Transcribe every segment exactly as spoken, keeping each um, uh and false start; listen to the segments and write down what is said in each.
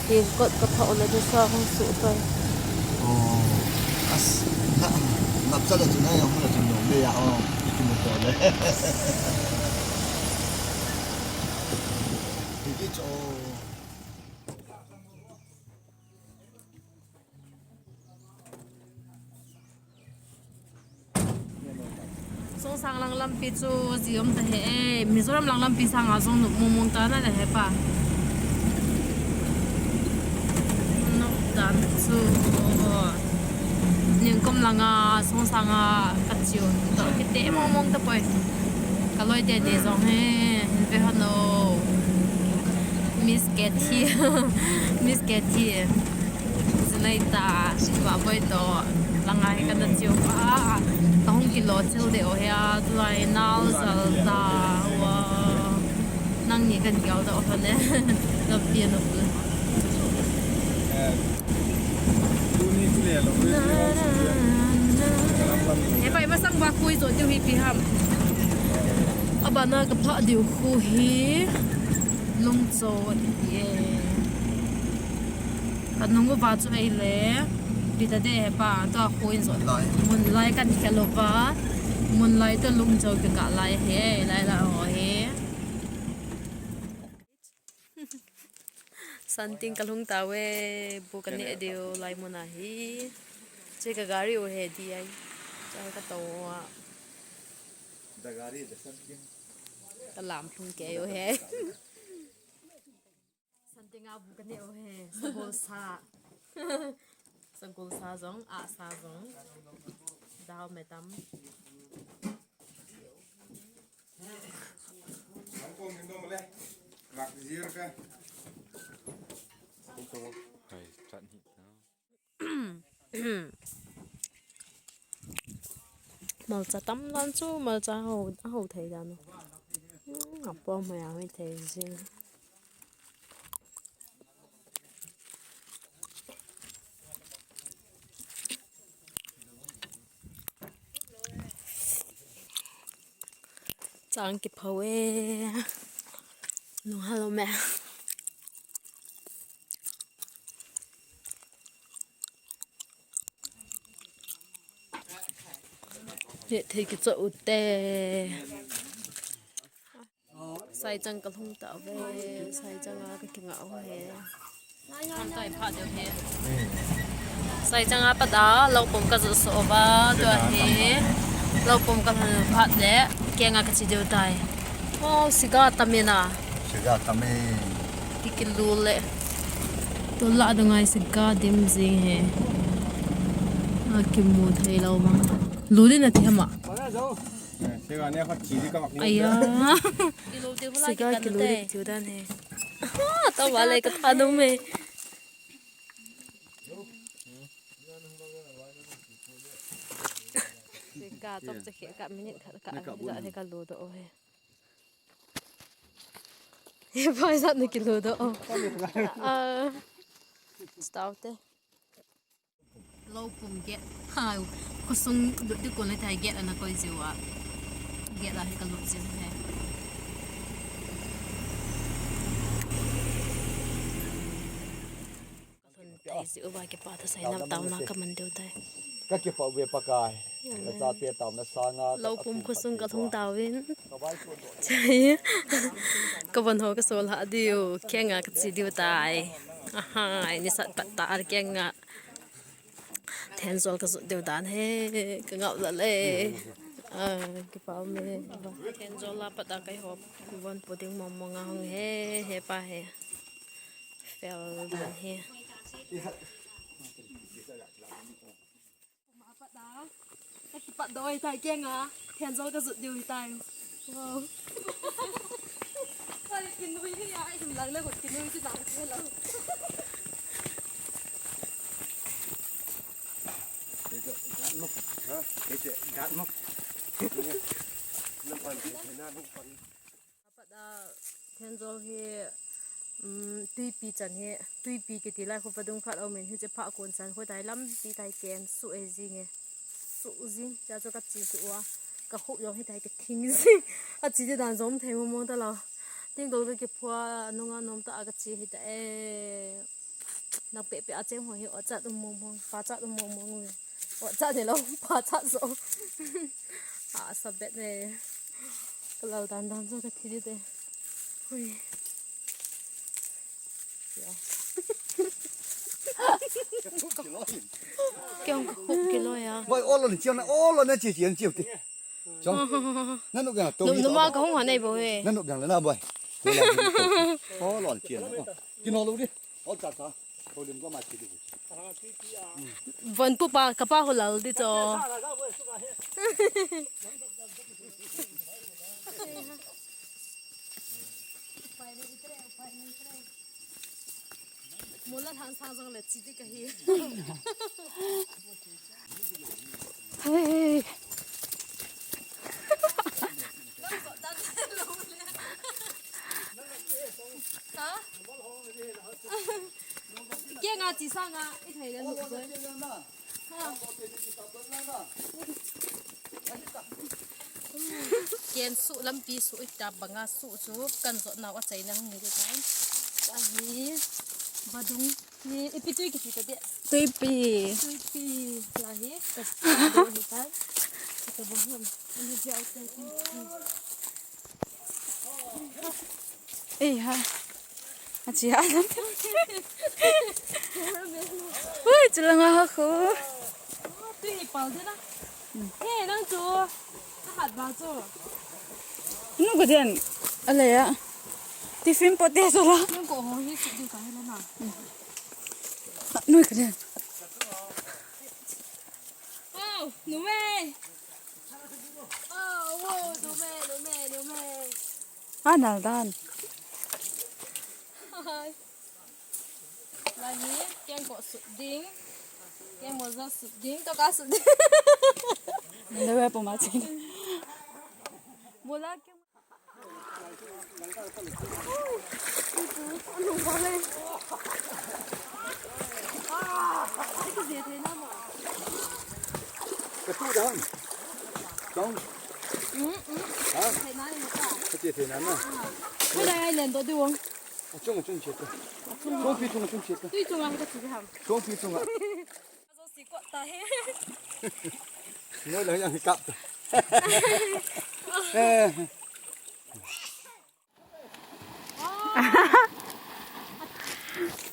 Tingkot ka phah u le, tu sa hung suh tai. Oh, as, na, na cha le tu na ya hung le tu no le ya, oh, ikimu to le. Hiti cho. Songsang lang lampi chu ji um ta he e, Mizoram lang lampi sanga jong nu mong mong ta na le he pa. Nop dan chu ningkum langa Songsang a ka chiu to kiti mong mong ta poi. Ka loi te ni jong he hin ve hon o. Miss Kathi. Miss Kathi. Sinai ta, ba boi to, langa hi kana chiu pa, ka hung kilo chil de o hia, tulai nal jal ta, wa, nangni kan kiau da o le, ka pia no pu. He pai masang ba kui zo tiu hi pi ham. Abana ka pha diu khu hi, Lungcho ati e. Ka nung uva chu ei le, pi ta de he pa, tua khu in jot lai. Mun lai kan khel uva, mun lai to Lungcho kikah lai he, lai la ho he. Santing ka lhung ta ve, bu ka neh diu lai mun a hi. Che ka gari u he di ai. Cha ka to a. Ka lam lhung kei u he. Santing a bu ka neh u he, sagol sa. Sagol sa jong, a sa jong. Dal me tam. Hai, chat ni na. Malcha tam dan chu, malcha ho, ho thei dan. Hmm, a pom mai a hoi thei jing. Chang kipho e. Nung halo me. Ye thei kicho u te. Saichang ka lhung ta ve, Saichang a ka kinga u he. Kan tai pha deu he. Saichang a pat a, lou pum ka ju so va, tua he. Lou pum ka lhung phat le, keng a ka chi deu tai. Oh, siga tam e na. Siga tam e. Ki kilu le. Tu la du ngai siga dim jing he. A kimu thei lou vang. Lu din a ti hama. Aya. Siga kilu di tiu dan he. Tau va le ka tha dum he. Siga tom cha khe ka minute khat ka ja he ka lu do he. He pai sa na kilu do. Ah. Stau te. Lou pum gate. Ha, khosung lut di kon le tai gate ana koi jiu a. Gate a hi ka lut jiu he. Ka lhun tai jiu va kipa tha sai nam tau na ka man deu tai. Ka kipa ve Pakai. Ka chate tauna sanga ka lou pum khosung ka lhung tauvin. Chai. Ka von ho ka sol ha diu. Keng a ka chi diu tai. Aha, ai ni sat pat ta ar keng a. Thenjol ka jot deu dan he, ka ngau la le. Ah, kipa um e. Thenjol la pat a kai hop, von pu ding mong mong a hung he, he pa he. Fel dan he. Ka kipat doi tai keng a, Thenjol ka jot diu tai. Wow. Ai, kinui ni a, i lang le ko kinui si lang ko lo. Gatmo. Ha? Gatmo. Lampan, na lampan. Apat a Thenjol hi, um, tuipi chan hi, tuipi kiti lai khu vadung khat a um in, hiche pha kon chan khu tai lampi tai ken su e jing e. Su jing, cha chu ka chi chu a, ka khup jong hi tai ka thing jing. A chi ti dan jong thei mo mo ta lo. Ting dol ka kiphua, nunga nom ta a ka chi hi ta e. Nang pehpeh a cheng ho hi, o chat um mong mong, pa chat um mong mong ui. O chat ni lo, pa chat so. A, sa bet ne. Ka lal dan dan so ka thi di te. Hui. Ya. Kyong ka huk kilo ya. Boy, olo ni chiu na, olo na chiu chiu chiu ti. Chong. Nanu gang to. Numa ka hung ha nei bo he. Nanu gang le na boy. Olo ni chiu na. Kino lo di. Ol cha cha. Holim ko ma chi di. Von pu pa, ka pa ho lal di cho. Mola han sang sang le chi di ka hi. Hey. Ha? Kei nga chi sang a, i thei le lu koi. Ha. Ken su lampi su i ta banga su chu kan jot nau a chaina hung ni de tai. Ahi. Vadung. Ni ipi tui kiti ta de. Tuipi. Tuipi. La hi. Ka do hi ta. Ka bo hum. Ani ji au te. Ei ha. A chi ha. Ui, chi la nga ha khu. Tui hi pal de na. He, nang chu. A hat ba chu. Nu ko den. A le ya. Tiffin pote so la. Nang ko ho hi su di ka he la na. Nu ko den. Oh, nu me. Oh, wo, nu me, nu me, nu me. A nal dan. Hai. Lahi, keng ko sut ding. Keng mo za sut ding, to ka sut ding. Nda we po ma chi. Mola keng. Ka tu dang. Dang. Ha? Ka che thei na na. Ka dai ai len to di wong. A chung a chung che ta. Chung pi chung chung che ta. Tui chung a ka chi ham. Chung pi chung a. Azo si ko ta he. Noi la yang kap ta. Eh.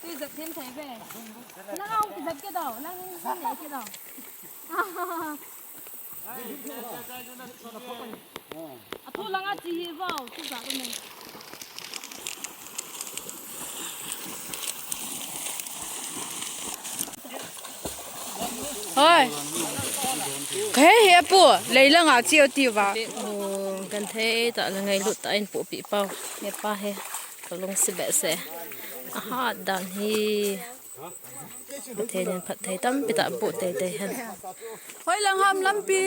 Ti zat them thei ve. Nang au ti zat ke dau, nang ni zat ne ke dau. A thu langa chi hi vau, chi za ko ne. Hoi. Khe he pu, lei langa chi o ti va. O, kan thei ta la ngailut ta in pu pi pau. He pa he. Ka lung si be se. A hat dan hi. Thei nen phat thei tampi ta bu tei tei hen. Hoi lang ham lampi.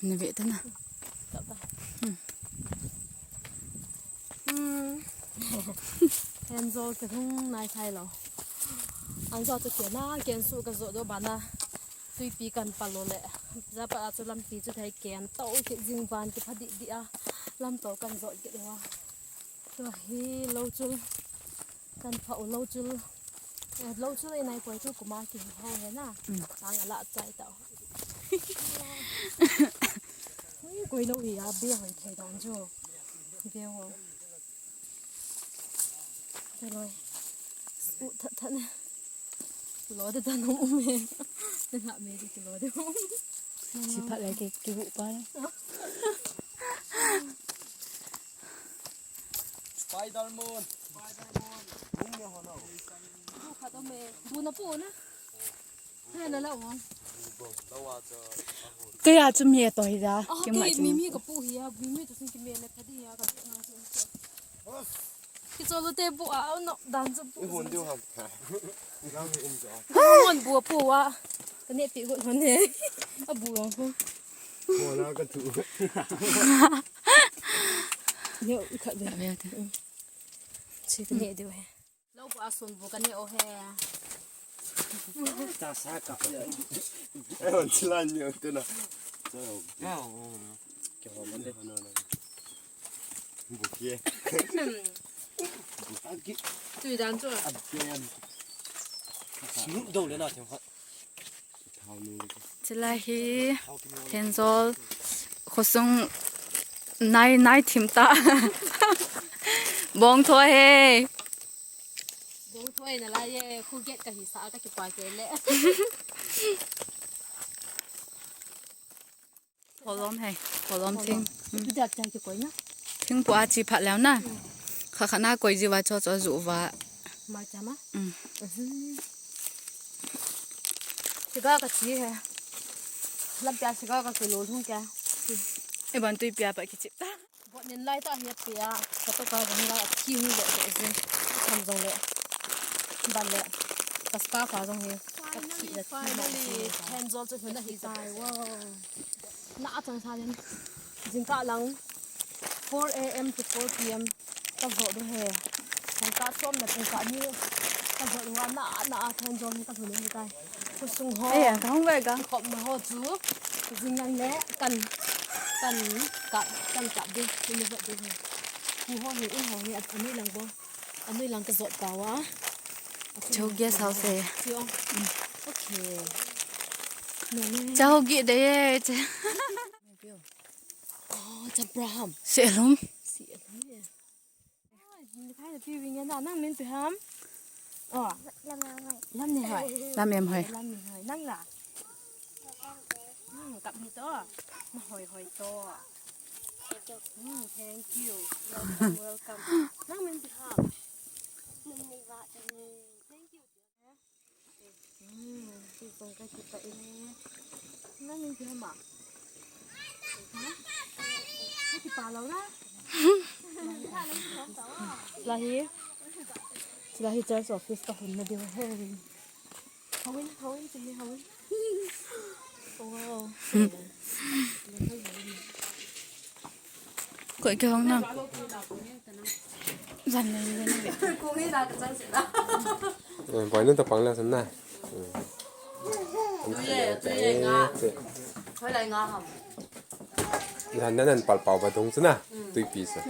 Ni ve ta na. Hmm. Hen zo ke hung nai thai lo. An zo chu ke na, ken su ka zo do ba na. Tuipi kan pal lo le. Za pa chu lampi chu thei ken to ke jing van ke pha di di a. Lam to kan zo ke wa. Tua hi lo chul kan pha u lo chul. Eh, lo chul ei nai koi tu kuma ki ho he na. Mm. Sang ala chai ta. Ui, koi lo hi a be hoi thei dan chu. Be ho. Te loi. U that that ne. Lo de dan um e. Te la me de lo de um. Si phat le ke ki hu pa le. Spider-Man. Spider-Man. Bung ne ho no. Bu khat um e. Bu na pu na. Hai la la wang. Kaya chu mi to hi da. Ah, ke mi mi ka pu hi ya, mi mi to sin ki me na thadi ya ka na chu. Ki cholo te bu a no dan chu bu. I hon diu ham. Nang um ja. Hon bu pu wa. Ka ne pi hu hon ne. A bu wang hu. Mo na ka tu. Yo, ka de. Chi ka ne diu he. Lo bu a sun bu ka ne o he. Ta sa ka. Eh, on chilan ni on tena. Ke ho man de. Bu ke. Tui dan chu. Chulai hi thenjol khosung nai, nai thim ta. Bong tho he. Bong tho na lai ye, khu get ka hi sa ka kipa ke le. Kholom he, kholom thing. Ipi dia dia kikoi na. Thing pu a chi phat leo na. Kha kha na koi ji va cho cho ju va. Mai cha ma. Mm. Mhm. Siga ka chi he. Lam pia siga ka kilo lhung kya. E ban tui pia pa kichi. Bot nin lai ta hi a pia. Ka to ka jong lai a ki hung le le je. Tham jong le. Ban le. Ka scarf a jong hi. Finally, finally, thenjol chu hina hi tai. Wow. Na a chang sa len. Jingkah lang four A M to four P M ka jot du he. Jingkah som le jingkah ni ka jot du a na, na a thenjol ni ka hung ni tai. Khosung ho. Eh, ka hung ve ka. Khop na ho chu. Jing lang le kan, kan ka, kan ka du, ni jot du he. Khu ho hi, in ho hi, a, ani lang bo. Anoi lang ka jot pau a. Cho guest house e. Chi ong. Okay. Cho gi de ye che. Oh, Abraham. Se lum. Si alum ye. Ai, ni kai da pi wing ya na, nang min pi ham. Oh. Lam ni hoi. Lam em hoi. Lam ni hoi. Nang la. Hmm, kap ni to. Ma hoi hoi to. Hmm, thank you. Welcome, welcome. Nang min pi ham. Thank you. Hmm, si song ka kipa in. Nang min pi ham a. Ha? Ka kipa lo na. Lahi. Lahi church office ka hun na diu he. Hawin, hawin, sige, hawin. Wow. Koi ke hong na. Zan le le. Kung ni na ka chang sila. Eh, boy nun ta pang la san na. Tuye, tuye nga. Hoi lai nga ham. Nan nan pal pau ba dong chu na. Tuipi sa.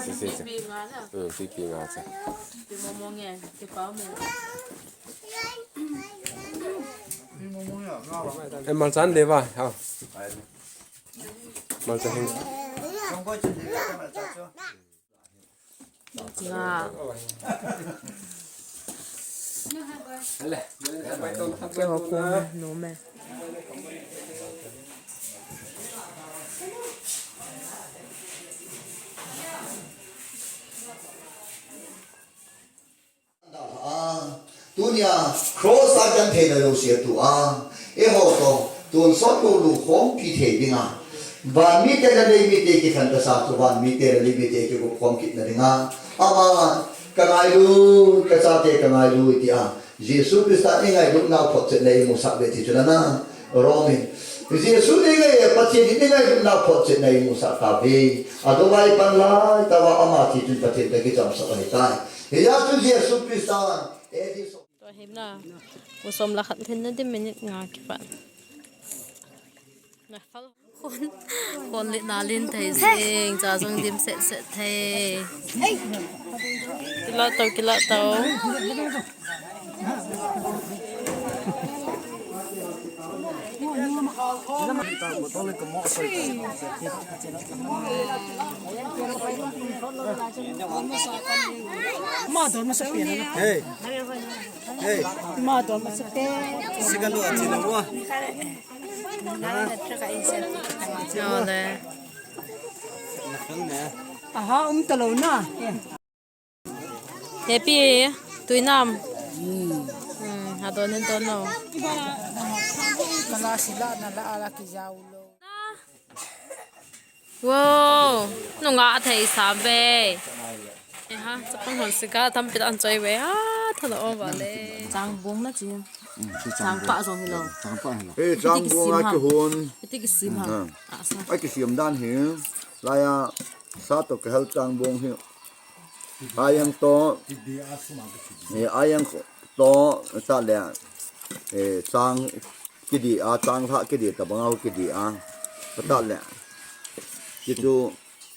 Si si si. Tuipi nga na. Hmm, tuipi nga sa. Ti mo mo nge, ti pau mo. Eh, malcha le va. Ha. Malcha hing. Nga. Keiho kong me, nu me. Tunia cross a kan theina jouse a tua, eiho toh tonsot lou lou khompi thei dinga, van mite le lei mite kikhen tasa chu van mite le lei mite kigup khom kitna dinga, ama ka ngailut, ka chate ka ngailut tia Jesu Christa i ngailutnau photchetna i musak ve ti chu lana, Rome in. Jesu i ngai, Pathen in i ngailutnau photchetna i musak tauve. Adonga i pan lai tauva ama thi chun Pathen toh kichamsah ahitai. Hijeh chun Jesu Christa, eh, Jesu. Tua hi na, u som le khat lhin na dim minute nga kipat. Na khal khon, khon le na lin thei jeng, cha jong dim set set thei. Kila tau, kila tau. Ma don masa pe. Hey. Hey. Ma don masa pe. Sigan do ati na wa. Ole. Aha, um talou na. Happy, tuinam. Hmm, adon in ton lo. Kala sila na la ala kijau lo. Wow, nunga thei sa ve. Eh ha, chapang hon sika tam pit an choi ve. Ah, tha lo va le. Chang bung na chi. Chang pa jong hi lo. Chang pa hi lo. Eh, chang bung a kihon. Iti kisim ha. Ah, sa. Ai kisim dan hi. Laya sa to kihal chang bung hi. Ayang to, eh, ayang to, ta le, eh, chang kidi a, chang lha kidi ta banga kidi a, ta le. Kitu,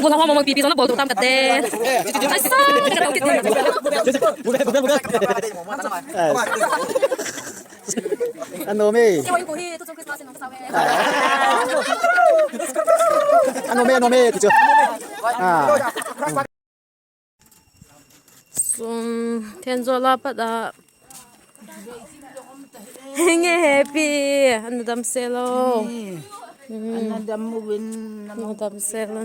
Bol hong hong pipi jong na bol tum tam kate. Ai sa. Ano me? Ano me, ano me, ticho. Ah. Sung, then jola pat a. Henge happy. Ana damsel o. Hmm. Ana dam uvin. Ana damsel o.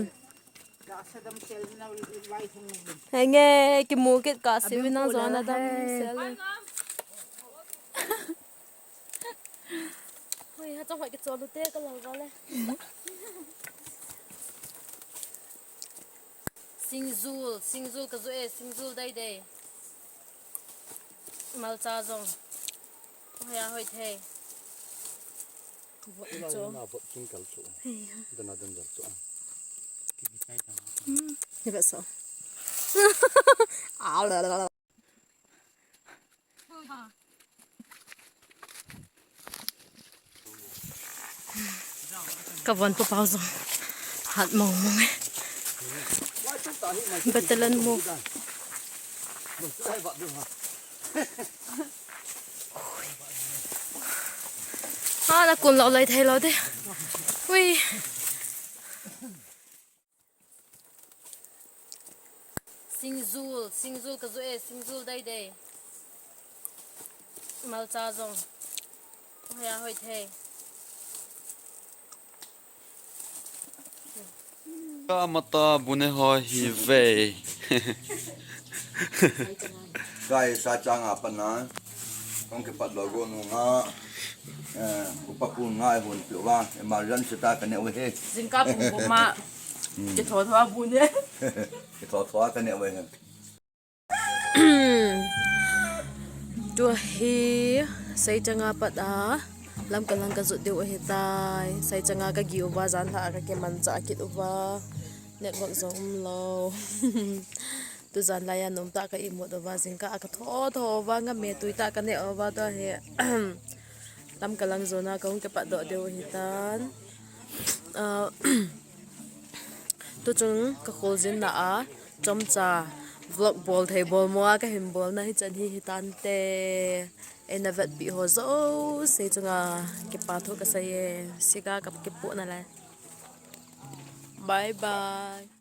Henge kimu kit ka simin nang jo ana damsel o. Hoi, ha chong hoi kichol u te ka lo va le. Singjul, singjul ka ju e, singjul dai dai. Malcha jong. Hoi a hoi thei. Vot cho. Na vot king kal chu. Hei ha. Dana dan jal chu. Hmm. Ni vet so. Ka von pa pau jong hat mong mong e. Battalion move. Ha, na kun lo lai thei lo de. Ui. Singjul, singjul ka ju e, singjul dai dai. Malcha jong. Hoya hoi thei. Ka mata bune ho hi ve. Kai sa changa pana. Kong ke pat lo go nu nga. Eh, upa pu nga e hun pi wa. Emergency ta ka ne we he. Jingkah pung pung ma. Ke tho tho a bune. Ke tho tho a ka ne we he. Tua hi Seichanga pat a Lamka lang ka jot diu ahi tai. Seichanga ka gi uva, jan lha a ka kiman cha kit uva. Network jong um lo. Tu jan lai a nom ta ka imut uva, jingkah a ka tho tho uva, nga me tui ta ka ne uva tua hi. Lamka lang jona ka hung ke pat doh diu ahi tan. Ah, Tu chung ka kholjin na a, chomcha vlog bol thei bol mo a ka hin bol na hi chan hi hi tante. Eina vetpi ho jouse chunga kipa thu ka sei e. Siga ka kipu na le. Bye bye.